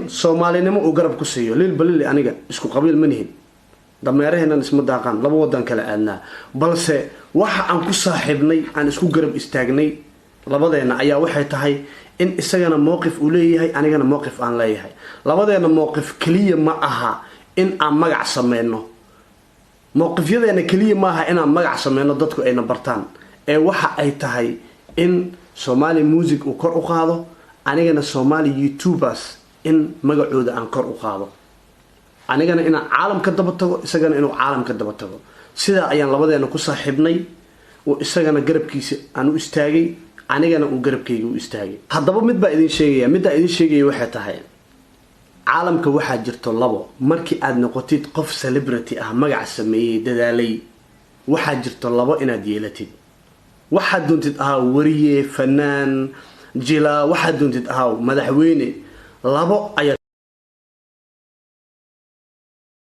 Soomaalinimo uu garab ku siiyo. Lil Balili aniga isku qabiil ma nihin, dameeraheenan isma daaqaan, laba wadan kala aadnaa, balse waxa aan ku saaxiibnay, aan isku garab istaagnay labadeena ayaa waxay tahay in isagana mowqif uu leeyahay, anigana mowqif aan leeyahay. Labadeena mowqif keliya ma aha in aan magac sameyno. Mowqifyadeena keliya maaha inaan magac sameyno, dadku ayna bartaan, ee waxa ay tahay in Somali music uu kor u qaado, anigana Somali YouTubers in magacooda aan kor u qaado, anigana inaan caalam ka daba tago, isagana inuu caalam ka daba tago. Sidaa ayaan labadeena ku saaxiibnay oo isagana garabkiisa aan u istaagay, anigana uu garabkayga u istaagay. Haddaba mid baa idin sheegaya. Middaa idin sheegaya waxay tahay, caalamka waxaa jirto labo. Markii aad noqotid qof celebrity ah, magac sameeyey, dadaalay, waxaa jirto labo inaad yeelatid. Waxaad doontid ahaa, wariye, fanaan, jilaa, waxaad doontid ahaa, madaxweyne, labo ayaa